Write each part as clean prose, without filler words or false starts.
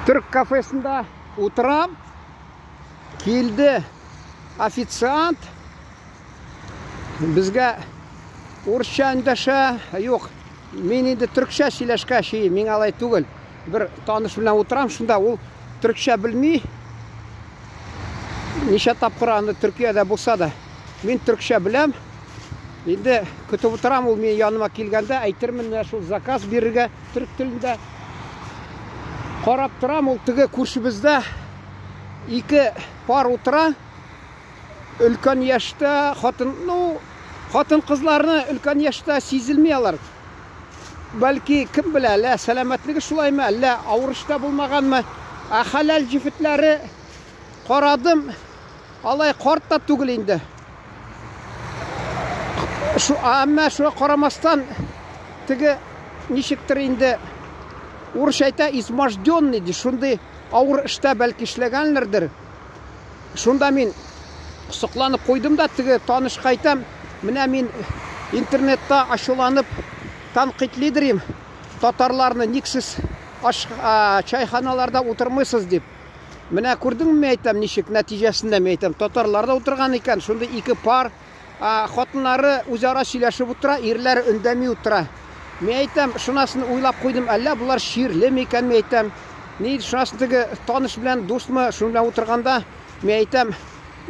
Төрк кафесында утырам. Килде официант. Безгә урысча эндәшә. Юк, мин инде төркчә сөйләшкәч, миңа алай түгел. Бер таныш белән утырам, шунда ул төркчә белми. Ничә тапкыр аны Төркиядә булса да, мин төркчә беләм. Инде көтеп утырам, ул минем яныма килгәндә әйтермен менә шул заказ бирергә төрек телендә. Карап торам, ул теге күршебездә ике пар утыра. Өлкән яшьтә хатын, ну, хатын-кызларны өлкән яшьтә сизелми алар. Бәлки, кем белә, әллә сәламәтлеге шулаймы, әллә авыр эштә булмаганмы. Ә хәләл җефетләре карадым, алай карт та түгел инде. Шу, әмма шуңа карамастан, теге ничектер инде урысча әйтә, изможденный ди, шундый авыр эштә бәлки эшләгәнләрдер. Шунда мин сокланып куйдым да, теге танышка әйтәм, менә мин интернетта ачуланып тәнкыйтьлидерим татарларны, ник сез аш, чайханаларда утырмыйсыз дип. Менә күрдеңме, әйтәм, ничек нәтиҗәсендә, мин әйтәм, татарлар да утырган икән, шундый ике пар, хатыннары үзара сөйләшеп утыра, ирләре өндәми утыра. Мин әйтәм, шунасын уйлап куйдым, әллә болар чирле микән, мин әйтәм. Ни, шунасын теге таныш белән, дусмы, шуның белән утырганда, мин әйтәм,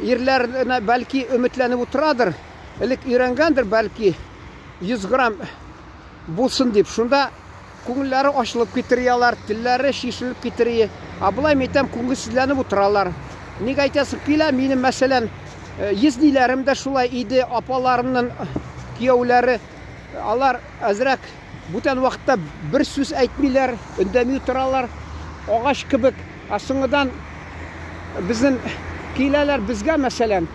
ирләренә бәлки өметләнеп утырадыр, элек өйрәнгәндер, бәлки 100 грамм булсын дип. Шунда күңелләре ачылып китер алар, телләре чишелеп китер. Ә болай, мин әйтәм, күңелсезләнеп утыралар. Ник әйтәсең килә, минем, мәсәлән, езниләрем дә шулай иде, апаларымның кияүләре, алар әзрәк бүтән вакытта бер сүз әйтмиләр, өндәми утыралар, агач кебек. Ә соңыдан безнең киләләр безгә, мәсәлән,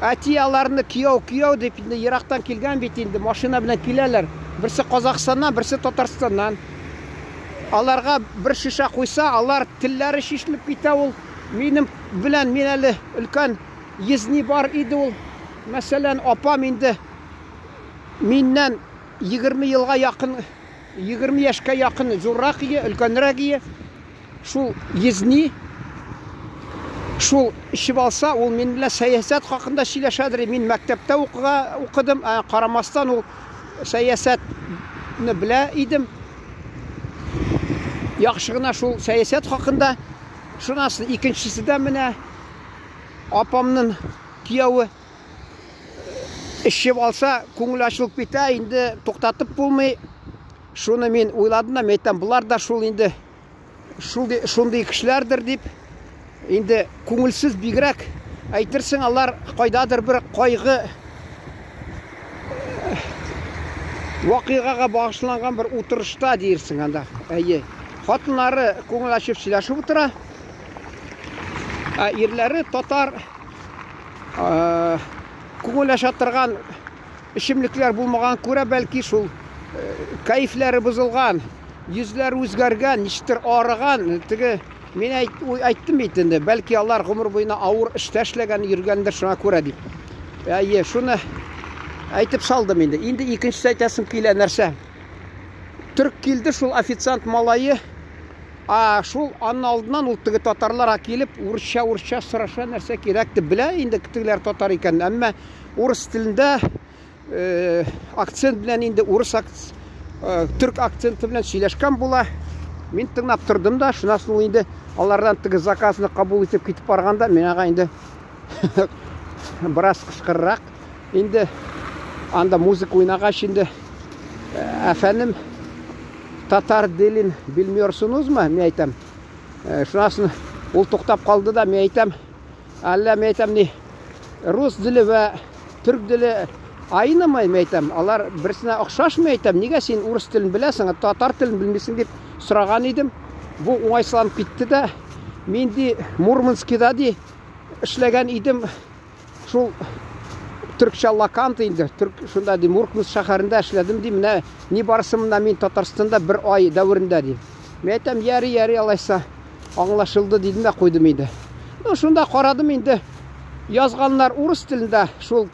әти аларны кияү, кияү дип инде ерактан килгән бит инде, машина белән киләләр. Берсе Казахстаннан, берсе Татарстаннан. Аларга бер шешә куйса, алар телләре чишелеп китә ул. Минем белән мин әле өлкән езни бар иде ул. Мәсәлән, апам инде миннән 20 елга якын, 20 яшькә якын зуррак ие, өлкәнрәк ие. Шул езни шул эчеп алса, ул минем белән сәясәт хакында сөйләшәдер. Мин мәктәптә укыга укыдым, ә карамастан ул сәясәтне белә идем. Яхшы гына шул сәясәт хакында. Шуннан икенчесе дә менә апамның кияве эчеп алса, күңел ачылып китә, инде туктатып булмый. Шуны мин уйладым да, мин әйтәм, болар да шул инде шундый, шундый кешеләрдер дип. Инде күңелсез бигрәк. Әйтерсең, алар кайдадыр бер кайгы вакыйгага багышланган бер утырышта диерсең анда. Әйе. Хатыннары күңел ачып сөйләшеп утыра. Ә ирләре татар күңел ача торган эчемлекләр булмаган күрә, бәлки шул кәефләре бозылган, йөзләре үзгәргән, ничектер арыган. Теге мин әйт, әйттем бит инде, бәлки алар гомер буена авыр эштә эшләгән, йөргәндер шуңа күрә дип. Әйе, шуны әйтеп салдым инде. Инде икенчесе әйтәсем килә нәрсә. Төрк килде шул официант малае. А шул анын алдыннан ул теге татарларга килеп, урысча урысча сораша нәрсә кирәк дип белә инде тегеләр татар икән. Әмма урыс телендә акцент белән инде урыс төрк акценты белән сөйләшкән була. Мин тыңлап тордым да, шуннан соң инде алардан теге заказны кабул итеп китеп барганда, мин ага инде бераз кычкыррак инде анда музыка уйнагач инде, әфәндем, татар телен белмиyorsunuzмы, мин әйтәм. Шуннан соң ул туктап калды да, мин әйтәм, әллә, мин әйтәм, ни, рус теле вә төрк теле айнымы, мин әйтәм, алар берсенә охшаш, мин әйтәм, нигә син урыс телен беләсең, ә татар телен белмисең дип сораган идем. Бу уңайсызланып китте дә, мин ди Мурманскида ди эшләгән идем, шул төркчә локанта инде, төрк шунда ди Мурманск шәһәрендә эшләдем ди, менә ни барысы монда мин Татарстанда бер ай дәверендә ди. Мин әйтәм, яри, яри, алайса аңлашылды дидем дә куйдым инде. Ну, шунда карадым инде, язганнар урыс телендә шул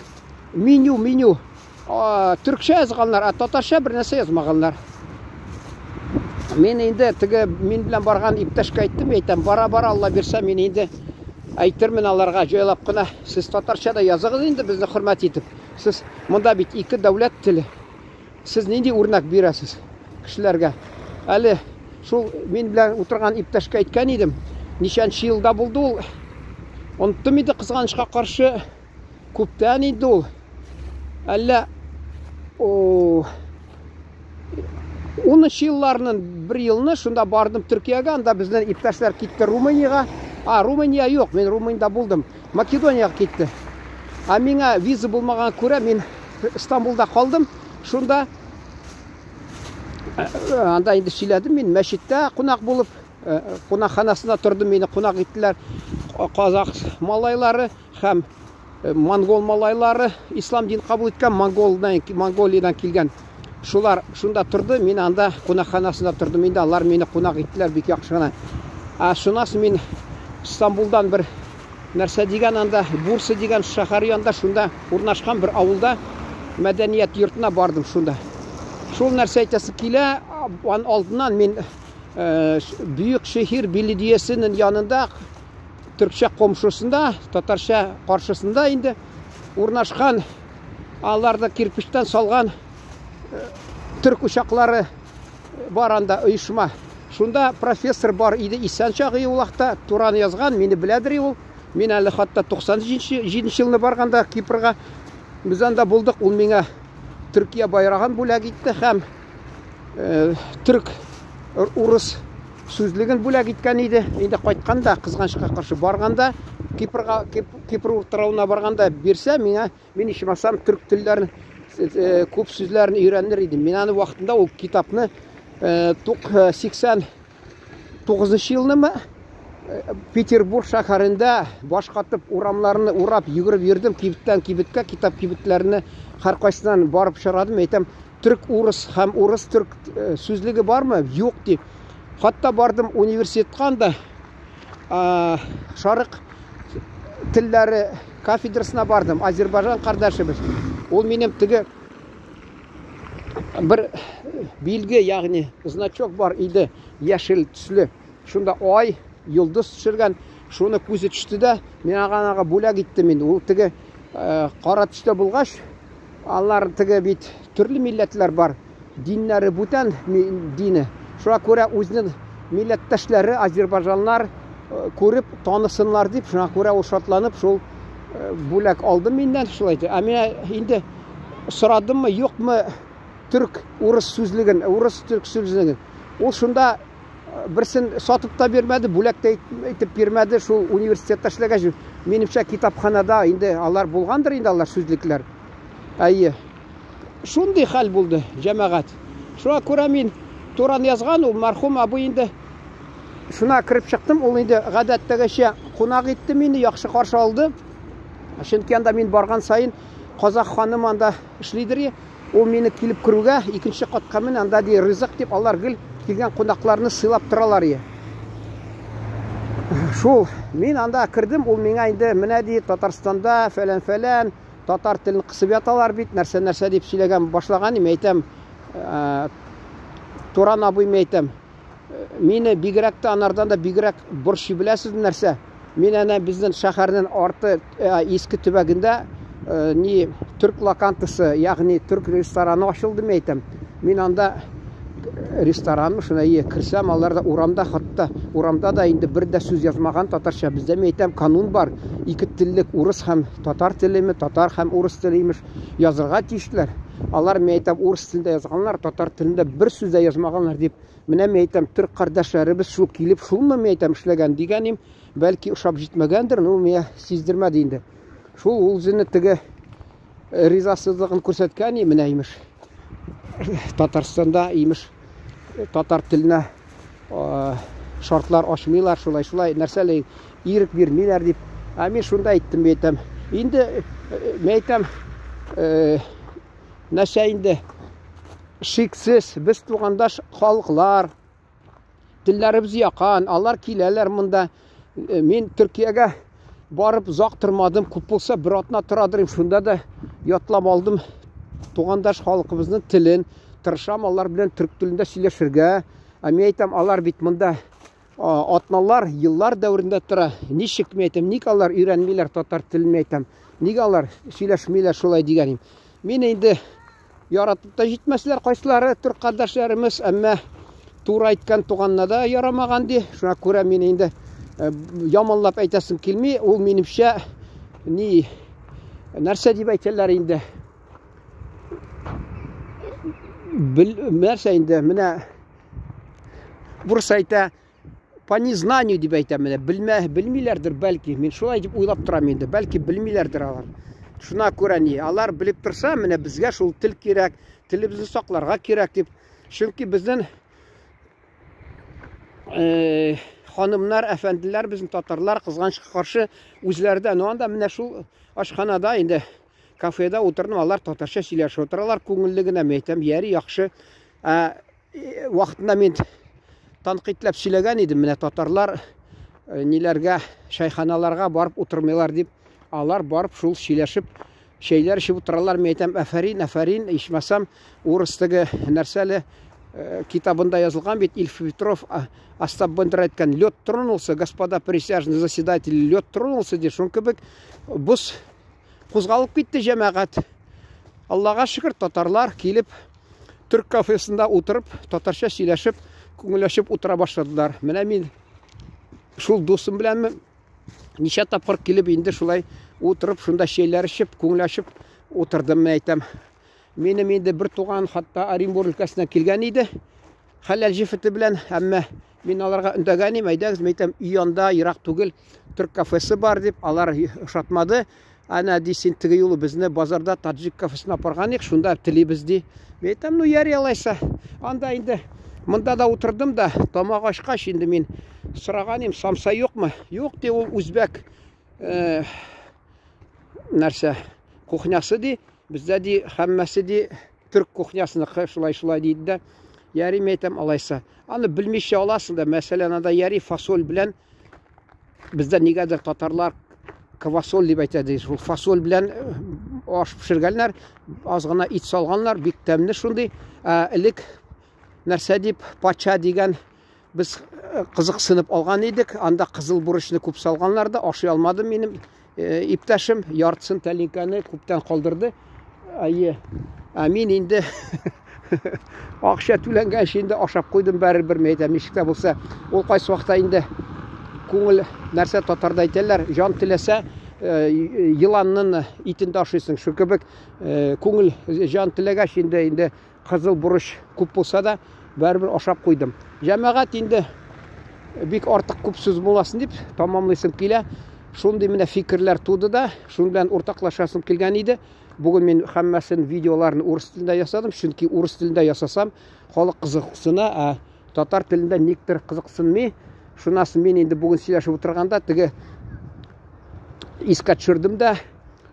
меню, меню төркчә язганнар, ә татарча бер нәрсә язмаганнар. Мин инде теге мин белән барган иптәшкә әйттем, әйтәм, бара-бара Алла бирсә, мин инде әйтермен аларга җайлап кына, сез татарча да языгыз инде безне хөрмәт итеп. Сез монда бит ике дәүләт теле. Сез нинди үрнәк бирәсез кешеләргә? Әле шул мин белән утырган иптәшкә әйткән идем. Ничәнче елда булды ул? Оныттым инде кызганычка каршы. Күптән инде ул. Әллә о 10 елларның бер елны шунда бардым Төркиягә, анда безнең иптәшләр китте Румыниягә. А, Румыния юк, мин Румыниядә булдым. Македониягә китте. А миңа виза булмаган күрә, мин Стамбулда калдым. Шунда анда инде сөйләдем мин мәчеттә кунак булып, кунакханасында тордым, мине кунак иттеләр. Казах малайлары һәм монгол малайлары ислам дин кабул иткән монголдан Монголиядән килгән. Шулар шунда торды, мин анда кунакханасында тордым. Инде алар мине кунак иттеләр бик яхшы гына. А шуннан соң мин Стамбулдан бер нәрсә дигән анда, Бурса дигән шәһәр янында шунда урнашкан бер авылда мәдәният йортына бардым шунда. Шул нәрсә әйтәсе килә, ан алдыннан мин Бөек шәһәр беледиясенең янында төркчә комшусында, татарча каршысында инде урнашкан аларда кирпичтән салган төрк учаклары бар анда оешма. Шунда профессор бар иде исән чагы ул вакытта Туран язган, мине беләдер ул. Мин әле хатта 97 елны барганда Кипрга без анда булдык, ул миңа Төркия байрагын бүләк итте һәм төрк урыс сүзлеген бүләк иткән иде. Инде кайтканда, кызганычка каршы барганда, Кипрга, Кипр утравына барганда бирсә, миңа, мин ичмасам төрк телләрен күп сүзләрен өйрәнер идем. Мин аны вакытында ул китапны 89 елнымы Петербург шәһәрендә баш катып урамнарны урап йөгереп йөрдем, кибеттән кибеткә, китап кибетләренә һәркайсыннан барып чарадым, әйтәм, төрк урыс һәм урыс төрк сүзлеге бармы? Юк ди. Хатта бардым университетка анда шарык телләре кафедрасына бардым. Азербайжан кардәшебез. Ул минем теге бер билге, ягъни значок бар иде, яшел төсле. Шунда ай, йолдыз төшергән. Шуны күзе төште дә, мин ага бүләк иттем инде. Ул теге кара төстә булгач, алар теге бит төрле милләтләр бар. Диннәре бүтән дине. Шуңа күрә үзенең милләттәшләре азербайҗаннар күреп танысыннар дип, шуңа күрә ул шатланып шул бүләк алды миннән шулай итеп. Ә мин инде сорадыммы, юкмы төрк урыс сүзлеген, урыс төрк сүзлеген. Ул шунда берсен сатып та бирмәде, бүләк тә итеп бирмәде. Шул университетта эшләгәч, минемчә китапханада инде алар булгандыр инде алар сүзлекләр. Әйе. Шундый хәл булды, җәмәгать. Шуңа күрә мин Туран язган, ул мәрхүм абый инде шуна кереп чыктым, ул инде гадәттәгечә кунак итте мине, яхшы каршы алды. Чөнки анда мин барган саен казах ханым анда эшлидер. Ул мине килеп керүгә икенче катка мен, анда ди ризык дип, алар гел килгән кунакларны сыйлап торалар ие. Шул, мин анда кердем, ул миңа инде менә ди Татарстанда фәлән-фәлән, татар телен кысып яталар бит, нәрсә-нәрсә дип сөйләгән башлаган, мин әйтәм, Туран абый, мин әйтәм, мине бигрәк тә анардан да бигрәк борчый беләсез нәрсә? Мин әнә безнең шәһәрнең арты иске төбәгендә ни төрк локантасы, ягъни төрк рестораны ачылды, мин әйтәм. Мин анда ресторанмы шуна ие керсәм, алар да урамда, хатта урамда да инде бер дә сүз язмаган татарча. Бездә, мин әйтәм, канун бар. Ике теллек урыс һәм татар телеме, татар һәм урыс теле имеш язырга тиешләр. Алар, мин әйтәм, урыс телендә язганнар, татар телендә бер сүз дә язмаганнар дип. Менә мин әйтәм, төрк кардәшләребез шул килеп, шулмы, мин әйтәм, эшләгән дигәнем, бәлки ошап җитмәгәндер, но миңа сиздермәде инде. Шул ул үзенә теге ризасызлыгын күрсәткән, менә имеш. Татарстанда имеш татар теленә шартлар ачмыйлар, шулай шулай нәрсәләр ирек бирмиләр дип. Ә мин шунда әйттем, мин әйтәм. Инде мин әйтәм, нәрсә инде шиксез без тугандаш халыклар, телләребез якын, алар киләләр монда. Мин Төркиягә барып озак тормадым, күп булса бер атна торадыр, шунда да ятлап алдым тугандаш халкыбызның телен. Тырышам алар белән төрк телендә сөйләшергә. Ә мин әйтәм, алар бит монда атналар, еллар дәверендә тора. Ничек мин әйтәм, ник алар өйрәнмиләр татар телен, мин әйтәм. Нигә алар сөйләшмиләр шулай дигән. Мин инде яратып та җитмәсләр кайсылары төрк кардәшләремез, әмма туры әйткән туганна да ярамаган ди. Шуңа күрә мин инде яманлап әйтәсем килми. Ул минемчә ни нәрсә дип әйтәләр инде. Бел, нәрсә инде менә урыс әйтә, по незнанию дип әйтә менә, белмә, белмиләрдер бәлки, мин шулай дип уйлап торам инде, бәлки белмиләрдер алар. Шуна күрә ни, алар белеп торса, менә безгә шул тел кирәк, телебезне сакларга кирәк дип. Чөнки безнең э, ханымнар, әфәнделәр, безнең татарлар кызганычка каршы үзләре дә, ну анда менә шул ашханада инде кафеда утырдым, алар татарча сөйләшеп утыралар, күңелле генә, мин әйтәм, яри, яхшы. Ә вакытында мин тәнкыйтьләп сөйләгән идем, менә татарлар ниләргә, чайханаларга барып утырмыйлар дип, алар барып шул сөйләшеп, чәйләр эчеп утыралар, мин әйтәм, афәрин, афәрин, ичмасам, урыс теге нәрсәле китабында язылган бит, Ильф Петров, Остап Бендер әйткән, лед тронулся, господа присяжные заседатели, лед тронулся, ди, шуның кебек боз кузгалып китте җәмәгать. Аллага шөкер, татарлар килеп төрк кафесында утырып, татарча сөйләшеп, күңел ачып утыра башладылар. Менә мин шул дусым беләнме ничә тапкыр килеп инде шулай утырып, шунда чәйләр эчеп, күңел ачып утырдым, мен әйтәм. Минем инде бер туган хатта Оренбург өлкәсеннән килгән иде. Хәләл җефете белән, әмма мин аларга өндәгән идем, әйдәгез, мин әйтәм, өй янда, ерак түгел, төрк кафесы бар дип, алар ошатмады. Әнә ди, син теге юлы безне базарда таджик кафесына апарган идек, шунда телибез ди. Мин әйтәм, ну ярый алайса. Анда инде монда да утырдым да, тамак ачкач инде мин сораган идем, самса юкмы? Юк ди, ул үзбәк нәрсә кухнясы ди. Бездә ди һәммәсе ди төрк кухнясыныкы шулай-шулай диде дә. Яри, мин әйтәм, алайса. Аны белмичә аласың да, мәсәлән, анда яри фасоль белән бездә нигәдер татарлар квасоль дип әйтә ди. Шул фасоль белән аш пешергәннәр, аз гына ит салганнар, бик тәмле шундый. Ә элек нәрсә дип пача дигән без кызыксынып алган идек. Анда кызыл бурычны күп салганнар да, ашый алмадым минем иптәшем, яртысын тәлинкәне күптән калдырды. Әйе. Ә мин инде акча түләнгәнче инде ашап куйдым бәрібер, мен әйтәм, ничек тә булса. Ул кайсы вакытта инде күңел нәрсә татарда әйтәләр, җан теләсә, еланның итен дә ашыйсың. Шул кебек күңел җан теләгәч инде инде кызыл бурыч күп булса да, бәрібер ашап куйдым. Җәмәгать инде бик артык күп сүз буласын дип тамамлыйсым килә. Шундый менә фикерләр туды да, шуның белән уртаклашасым килгән иде. Бүген мин һәммәсен видеоларын урыс телендә ясадым, чөнки урыс телендә ясасам, халык кызыксына, ә татар телендә никтер кызыксынмый. Шуннан соң мин инде бүген сөйләшеп утырганда теге искә төшердем дә,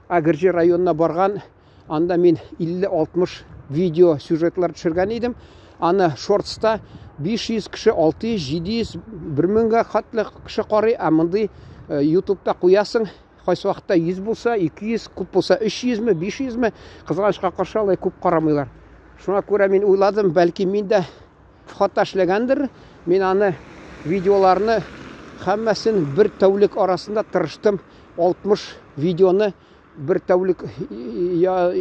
Әгерҗе районына барган, анда мин 50-60 видео сюжетлар төшергән идем. Аны шортста 500 кеше, 600, 700, 1000гә хәтле кеше карый, ә мондый YouTube'та куясың, кайсы вакытта 100 булса, 200, күп булса 300 ме, 500 ме, кызганычка каршы алай күп карамыйлар. Шуңа күрә мин уйладым, бәлки мин дә хата эшләгәндер. Мин аны видеоларны һәммәсен бер тәүлек арасында тырыштым, 60 видеоны бер тәүлек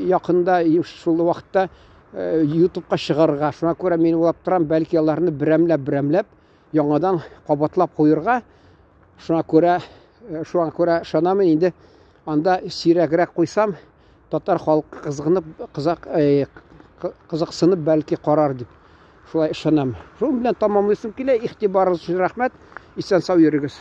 якында шул вакытта YouTube'ка чыгарырга. Шуңа күрә мин уйлап торам, бәлки аларны берәмләп-берәмләп яңадан кабатлап куерга. Шуңа күрә, шуңа күрә ышанам инде, анда сирәгрәк куйсам, татар халкы кызгынып, кызак, кызыксынып бәлки карар дип. Шулай ышанам. Шуның белән тамамлыйсым килә. Игътибарыгыз өчен рәхмәт. Исән сау йөрегез.